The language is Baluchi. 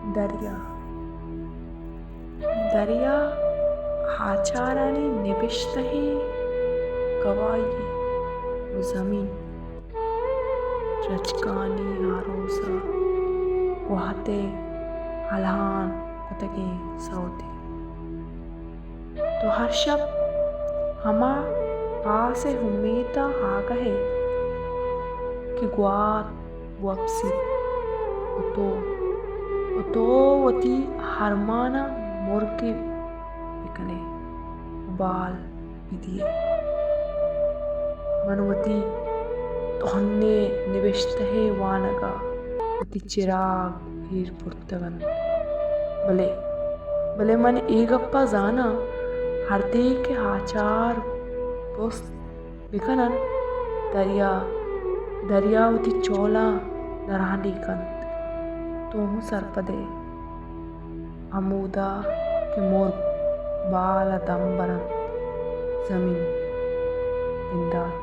دریا۔ دریا آچارانی نبشتہیں گواہی و زمین درچکانی آروس ءَ گوات ءِ الہان کتگیں سوتے۔ تو ہر شپ ہما پاس ءِ امیت ءَ آگہ ئے کہ گوات وپسی و تو، و تو وتی ارمان ءَ مرگے بکن ئے و بال بدیئے۔ من وتی تہنیں نبشتہ ءِ وانگ ءَ وتی چراگ ایر برتگ انت۔ بلے، بلے من اے گپ ءَ زاناں، ہردے کہ آچار پست بکن انت، دریا، دریا وتی چولاں درانڈیک انت۔ تو ہوں سرپد ئے۔ ہمودا کہ مرگ بال ءَ دم بر انت، زمین بندات